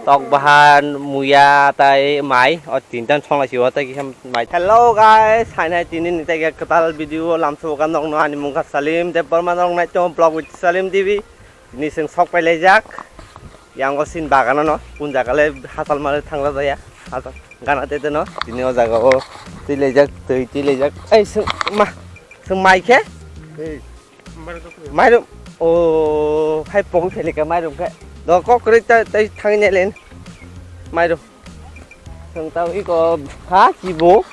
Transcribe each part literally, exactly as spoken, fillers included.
Tok bahan, muya, tai mai, o tinta song lai si o tai kisa mai. Hello guys, hai nai tini ni tai kwtal video lamsu ka nokno ani mung kha Salim Debbarma, nok nai tongo Vlog with Salim T V. Tini seng sok pai lai jak. Yang o sin bagano no, kun jaga le hasal mare thangla jaya. Hasal gana tete no. Tini o jaga o twi lai jak, twi twi lai jak. Ei seng ma, seng mai khe? Mairum, o, hai pogwi phelikha mairum khe. Do kok kwrwi ta-, tai thangwi nai len. Mairum. Chwng tamo iko ha kibo.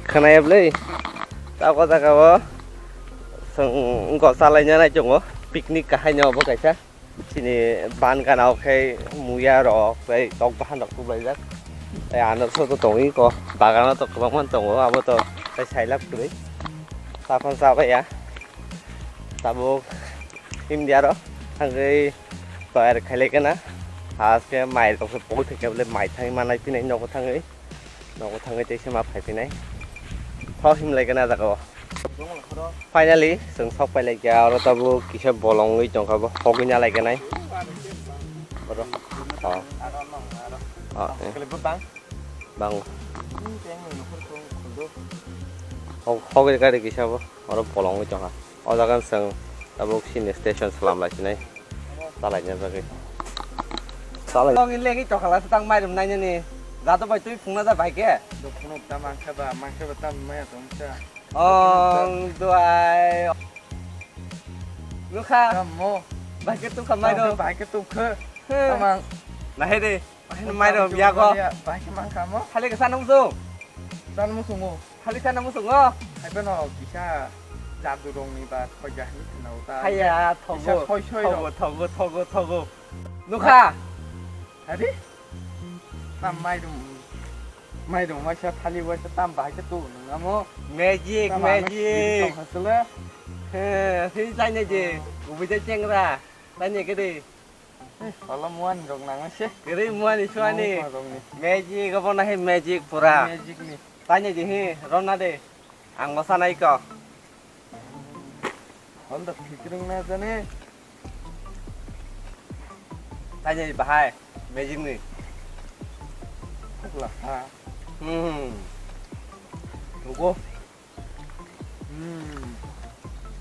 Khwnaya bwlwi. Tamo jaga o. Chwng wngkha chalaina nai tongo. Picnic kahai no obo kaisa. Chini ban gana o khe muya rok tei tok bahan rok tuklaijak. Tei ano soto tongwi ko bagano to kwbangma tongo abo to tei sailak kwrwi. Saphang chabaiya. Tabuk India ro thangwi toyar khailai kana. Haste mai rok se pogwi thangkhe bole mai thangwi manai pinai nogo thangwi. Nogo thangwi tei se ma phai pinai. Tho himlai kana jaga o. Finally, chwng sok pai lai kha, oro tabuk kisa bolong wngwi tong kha bo, hogwi na lai kha nai. Oro. Oh. Oh, eh. Bang. Hog-, hogwi gari kisa bo, oro bolong wngwi tong kha. O jaga chwng tabuk sini station salam lai sinai. Chalai na bagwi. Chalai. Tong in legi tokhala se tang mairum nai nani. Jado bai twi phungna da bai ke. Do phunuk ta mangkha ba, mangkha ba tam maya tong sa. Ong duai. Nukha. Tam mo. Bai ke tu kha mairum. Bai ke tu kha. He. Tamang. Nahe de. Bai ke mairum ya ko. Bai ke mangkha mo. Khali ke sanung su. Sanung su mo. Khali sana musungo. Hai phano kisa jadurokni ba thoja hinwi khwnao ta. Haiya, thogo, Kisa soi soi thogo, rok. Thogo, thogo, thogo. Nukha. Hari? Tam maidum. Maidum waisa thali waisa tam bahai khe tu nung amo. Magic, Tam ano magic. Tong hasle. He, he, chai nai je. Ubi de chengra. Chai nai kede. Eh, pala muani rok nang se. Kwrwi muani suani. Muani rok ni. Magic, obo nahi magic pura. Magic ni. Tanya di hi, rona de. Ang mosa nai ko. Honda fikring na jane. Tanya di bahai, magic ni. Pukla ha. Hmm. Tugo. Hmm.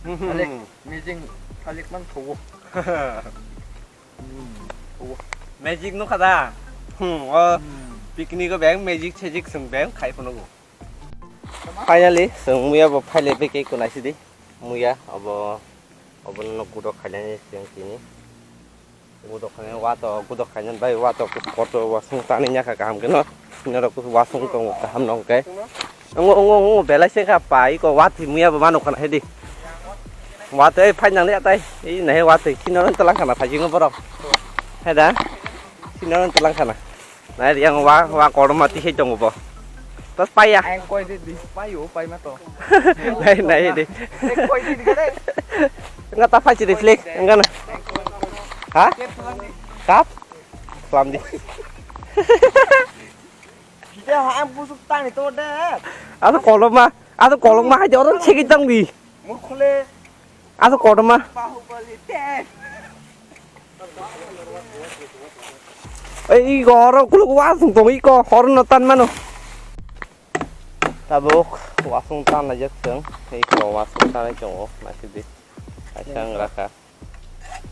Hmm. Alik, mijing alik man thogo. Hmm, thogo. Magic no kada. Hmm, o Hmm. Picnic o beng magic sejik sung beng khai phano go. Finally, sung muya bo phaile beke kunai sidi. Muya abo, abo no kudo khailani sung tini. Gudok khainai wato, gudok khainani bai wato kotor wasung tanwi nyakha kaham kheno. Norok wasung tongo kaham no hwnkhe. Ongo, ongo, ongo, belai se kha pai ko wathwi muya bo mano khana hedi. Wathwi phai nang le tai. Ei nahi wathwi khino ron tlang khana phai jingo borok. Heda. Khino ron tlang khana. Nai yang wa, wa korma ti he tongo bo. Tos paiya. Ang koi di, di, paio, pai ma to. Nai, nai di. Eh, koi di, di, di. Enggak ta phai si reflect, enggak na. Ha? Kap? Kelam di. Kita ha, ang busuk tang itu deh. Asa kolom ma, asa kolom ma hai orang cekit tang di. Murkhule. Asa kolom ma. Bahubali te. Ei, iko oro kuluk wasung tong iko, oro no tan mano. Tabuk wasung tan na jak sung, ei ko wasung tan na chungo, masih di. Asang raka.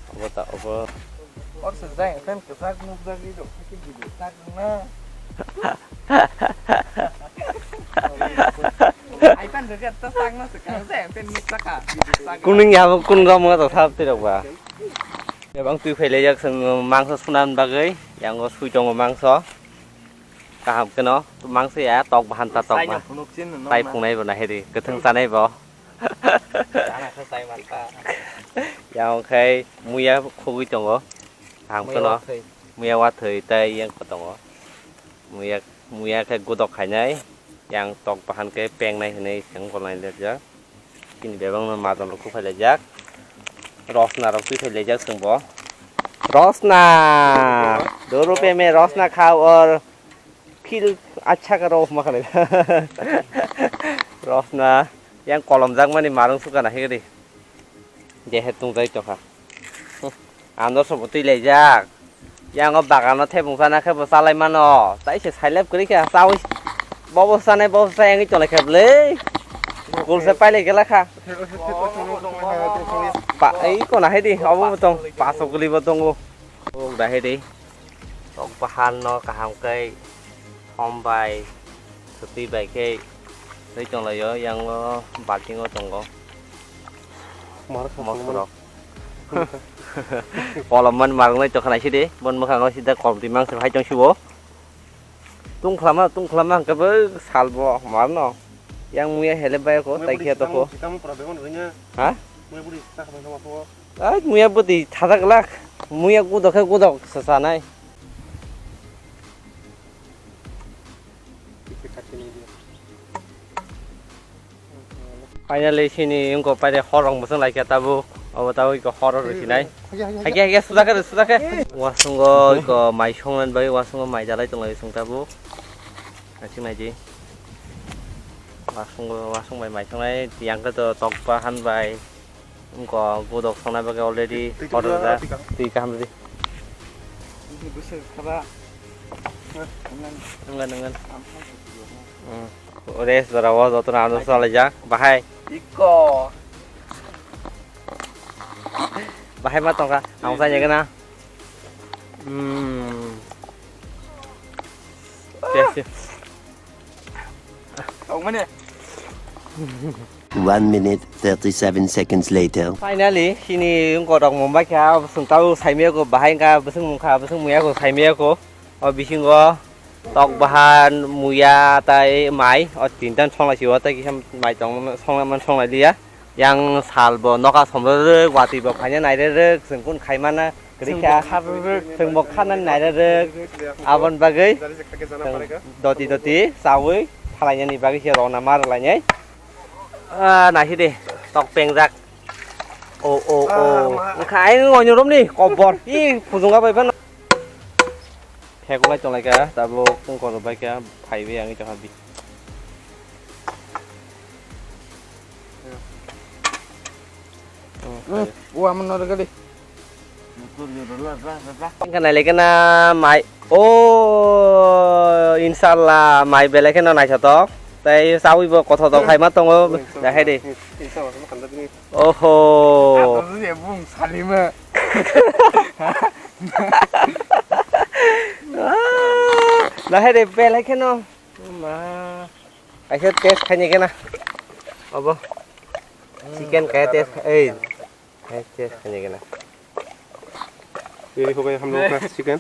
Obo ta, obo. Or se jai, pen kesak nuk jak ni do, kaki video tak na. Ai pan de ta tak na se ka, jai, pen nuk tak ka, video tak. Kuning ya, kun gam ga ta sab ti rok ba. Bebang twi phailaijak chwng mangso sunan bagwi, yango sui tongo mangso. Kaham kheno mangso ya, tok bahan ta tok Saino ba. Phunuk chin no Tai na. Phungnai bo nahidi, kwthwng chanai bo. Chana khe chai man ta. Yang khai muya khogwi tongo. Kaham Muya kheno wathwi. Muya wathwi tai yang kho tongo. Muya, muya khe gudok khainai, yang tok bahan khe pengnai hinwi seng bolnai lerjak. Chini bebak no majol rok kuphailaijak. Rosna rok twi phailaijak chwng bo. Rosna! दो रुपए में रोशना खाओ और फील अच्छा करो, ma khanai. Rosna, yang kolomjak mani marung sukana higri. Jehe tungjai tokha. Ando sobo twi laijak. Yang o bagano thebung sana khe bo chalai mano. Tai se sailep kwrwi khe chawi. Bobo sanai bobo sai wngwi tonglaikha bwle. Kul se pailai gela kha. Pa ei kona hai di obo bo tong. Paso guli bo tongo. Ok da hai di. Tok bahan no kaham kai. Hom bai. Suti bai khe. Tei tonglaio yang o balting o tongo. Mar kha Mosrok. Kolom man marwk nai tokha naisi di. Bon mwkhango sida kolom twi mangsa hai tong sibo. Tungkhlama tungkhlama hwnkhe bo salbo marno. Yang muya hele bai ko tai khe toko. Ha? Ai muya bwtwi thajak glak. Muya gudok khe gudok se chanai. Finally, sini wngkha paide hor rok mwswng laikha tabuk. Obo tabuk iko hor rok rwsinai. Haikhe, haikhe, suda khe, suda khe. Wasungo iko mai songmani bagwi wasungo mai dalai tonglai chwng tabuk. Naisik naidi. Wasungo, wasung bai mai songnai, yang khe to tok bahan bai. Wngkha gudok songnai bagwi already order da. Twi kaham di. Nunggan, nunggan. Hmm. Rest bara o joto na ano salai jak. Bahai. Iko. Bahai ma tongkha. Ang sai nyegana. Hmm. Yes, yes. Tongmani. One minute, thirty-seven seconds later. Finally, sini wngkha rok mumbai kha, bwswng tau saimaya ko, bahai wngkha, bwswng mungkha, bwswng muya ko, saimaya ko. O bisingo tok bahan, muya, tai mai, o tinta songlai sio, tai kisa mai tong, songna man songlai liya. Yang sal bo noka somrwrwk, watwi bo phaina nairwrwk, chwng kun khaimana. Kwrwi kha. Chwng bo khana nairarwk. Aboni bagwi chwng doti doti chawi phalainani bagwi se rwna ma rwlainai. Ah, naisi de, tok pengjak. O, o, o. Wngkha ai onyo romni kobor. I phujunga bai phano. Pheklai tonglaika, tabuk tongkor bai kha, phaiwi ang i tongkha bi. Hmm, o amo no rwgadi. Wngkha nailai khe na mai. O, inshallah, mai belai kheno naithotok. Tei chawi bo kothotok hai ma tongo. Inshallah. Dahai de. Inshallah, inshallah, kanda bini. Oho. Ato je bung salima. Dahai de belai kheno. Ma. Kaisa test khaini kena. Obo. Chicken kaya test kha-, ei. Kaya test khaini kena. ये देखो भाई, हम लोग का chicken.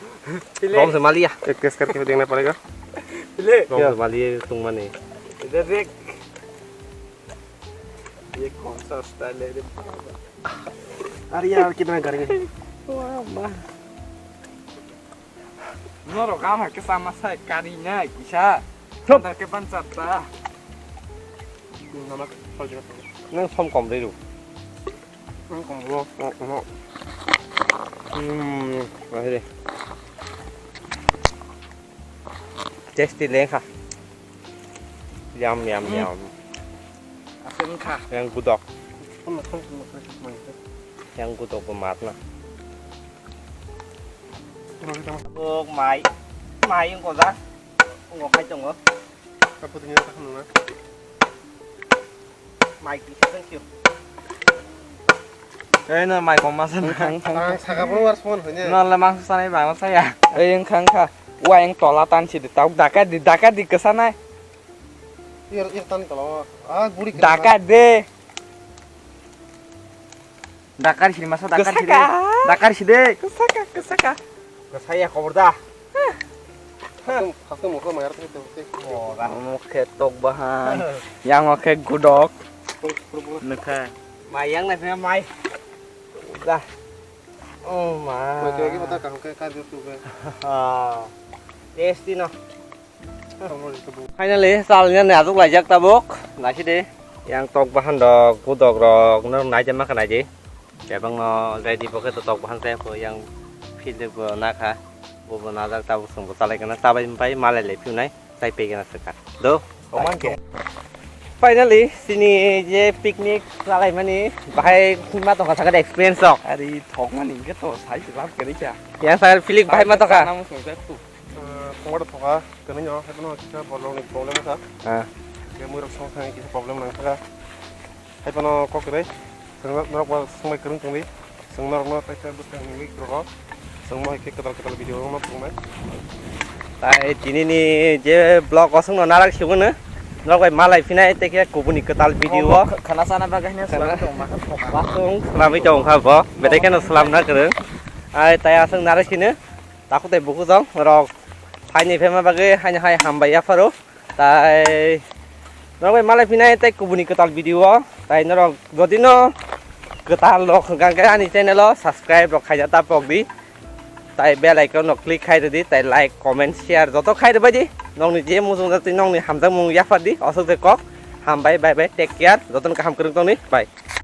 Rom se maliya. एक टेस्ट करके देखना पड़ेगा। ले। Rom se maliya tungmani. इधर देख। ये कौन सा स्टाइल है रे बाबा? अरे यार, कितना गर्मी है। Wah, wah. Norok ama khe sama sai kari nai kisa. Chup. Andar khe ban char ta. Nwng som kom rw. Nwng kom rw. Hmm, ahi de. Tasty le kha. Yum, yum, yum. Aswk wngkha. Yang gudok. Yang gudok bo mat na. Tabuk mai, mai wngkha da. Wngkha khai tongo. Mai kisa thank you. Ei, no mai kom masa na. Ang saka phuru war phone hanya. No le mangsa sanai bang saya. Ei, wngkha, wngkha. Wa yang tola tan si de tau daka di, daka di kesa nai. Ir, ir tan tola. Ah, buri kena. Daka de. Dakar sini masa dakar sini. Kesaka. Dakar sini. Kesaka, kesaka. Kesaya kobor da. Hatung, hatung mukha mayar tadi tuh. Oh, dah. Mukhe tok bahan. Yang oke gudok. Pul, pul, pul. Nukha. Mai yang nai mai. Dah. Oh, ma. Mai tuh lagi mata kaham kayak kadir tuh, be. Ah. Tasty no. Finally, chalni ani ajuk laijak tabuk. Naisi de. Yang tok bahan rok, gudok rok, no naijak ma kha naidi. Bebak no ready bo khe to tok bahan tei yang field bo na kha. Bo bo najak tabuk chwng bo chalai kana chabai pai malai le phiu nai. Chai pe kana swkha. Do. Oman ke. Finally, sini je picnic chalaimani bahai ma tongkha sakha de experience rok. Ari thokmani hwnkhe to sai se lab kwrwi kha. Yang sakha feeling bahai ma tongkha. Chana muchung jak tu. Ah, thongma da thokha, kwrwi no, haibano kisa borok ni problem kha. Ah. Ke mui rok song thang kisa problem nang kha. Haibano kok kwrwi. Sengno norok ba songbai kwrwng tongwi. Chwng norokno kaisa bwskang ni week rogo chwng mohai khe kwtal kwtal video rok no phunuknai. Tai tini ni je vlog o chwngno narak sibwno norok bai malai phinai tei khe kubuni kwtal video o. Khana sana bagwi hwnwi swlagwi tongo, ma kha thokma. Chwng swlamwi tong kha bo, bedai kheno swlamna kwrwng. Ai tai aswk narak sino takhuk tai bukhuk jong rok phaini phaima bagwi haino hai hambai yapharo. Tai norok bai malai phinai tei kubuni kwtal video o. Tai norok jodi no kwtal rok hwnkha khe ani channel o subscribe rok khaina ta pok di. Tai bell icon no click khai rwdi, tai like, comment, share joto khai rwbai di. Nokni je muchung jatwi nokni hamjakmung yaphar di, aswk je kok. Hambai, bye bye, take care, jotono kaham kwrwng tongni, bye.